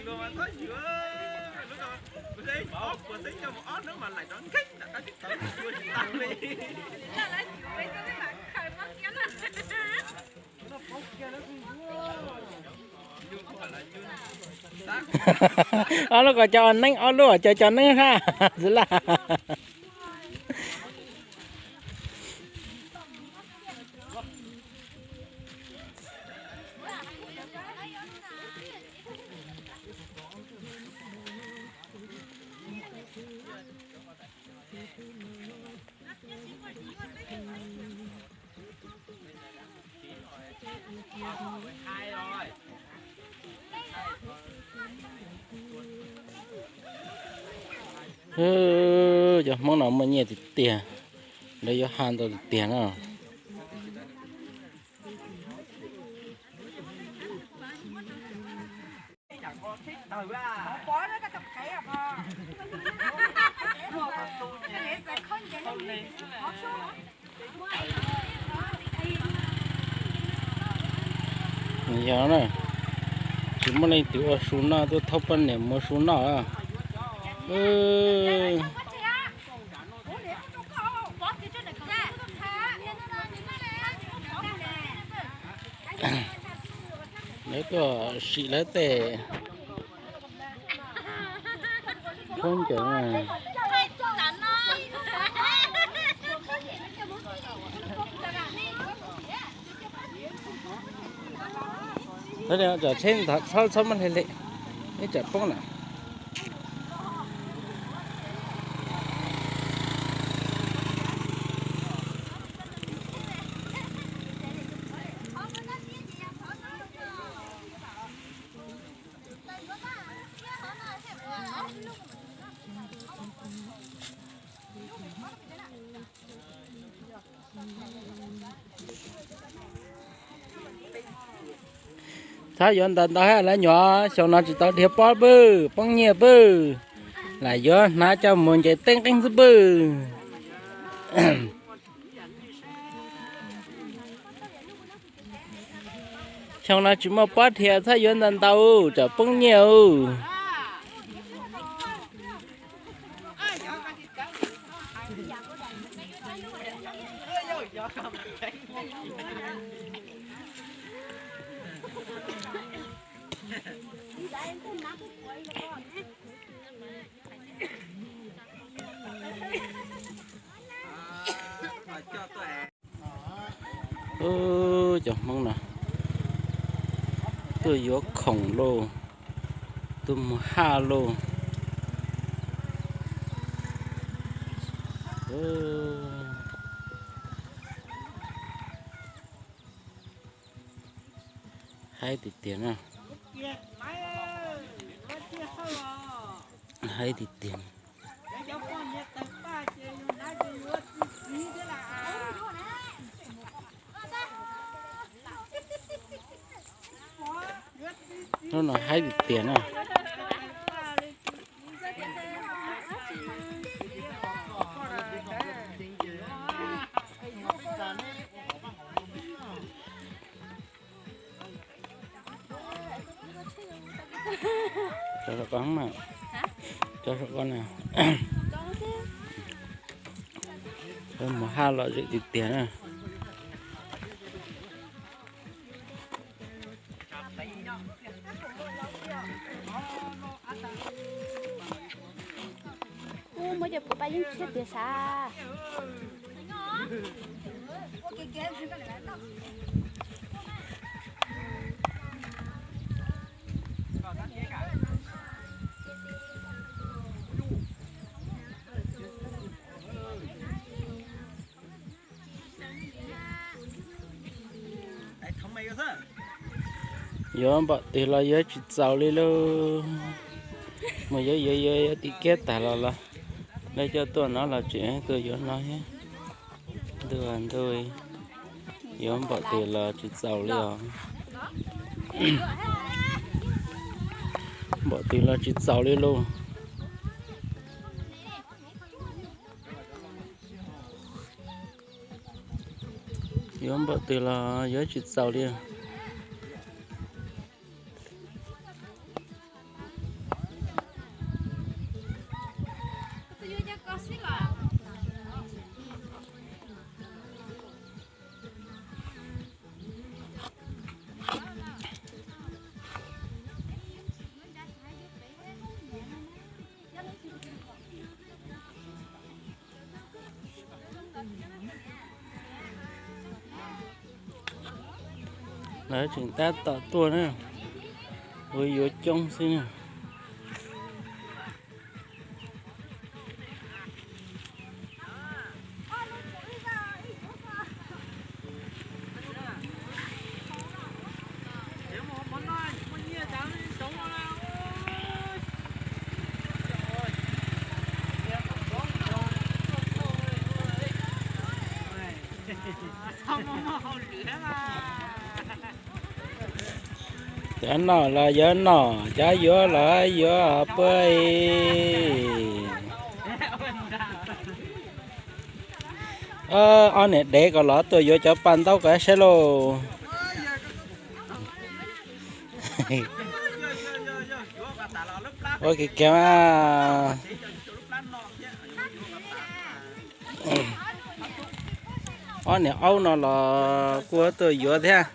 Ob lub ko cov neeb, ob lub cov cov neeb hab xwb laj. Cov Hmoob no muaj nyiaj tiag tiag, lawv yuav haj ntau tiag tiag na. Yog na, tsis muaj leej twg ua su noj, tuaj thauj poj niam mus ua su noj. Lawv tuaj sim lawv tej khaub ncaws. Txhob txhob muab hle hle, ib tsam poob na. Txhob yuav ntau ntau hab lawv nyuam, xyoo no tsis tau dhia pob pwg, poob nyiaj pwg, lam yuav hnav coj mus nce teeb qeeb xwb pwg. Xyoo no tsis muaj pob dhia, txhob yuav ntau ntau, tsam poob nyiaj. Cov Hmoob no tuaj yuav khoom lauj, tuaj mus haj lauj. Haib tiag tiag na. Haib tiag tiag. Lub no haib tiag tiag na. Tso saum ko mas, tso saum ko na. Mus haj lom zem tiag tiag na. Ub, muab cov puav paj yeej tshiab tiag sav. Yuav npaum twg los yuav tsis txaus li lauj. Mus yuav yuav yuav yuav tim kiab tag los los, lawv coj tuaj no los tseem tuaj yuav no thiab. Ntuj ntuj, yuav npaum twg los tsis txaus li os. Npaum twg los tsis txaus li lauj. Yuav npaum twg los yuav tsis txaus li. Lawv tseem tab tom tuaj na, ua yuav coob xwb na. Cov noj los yuav noj, cov yuav los yuav puag. Ob niam dev kom los tuaj yuav cov paj ntaub kom saib lauj. Ua kiag kiag mas. Ob niam aub no los kuj tuaj yuav thiab.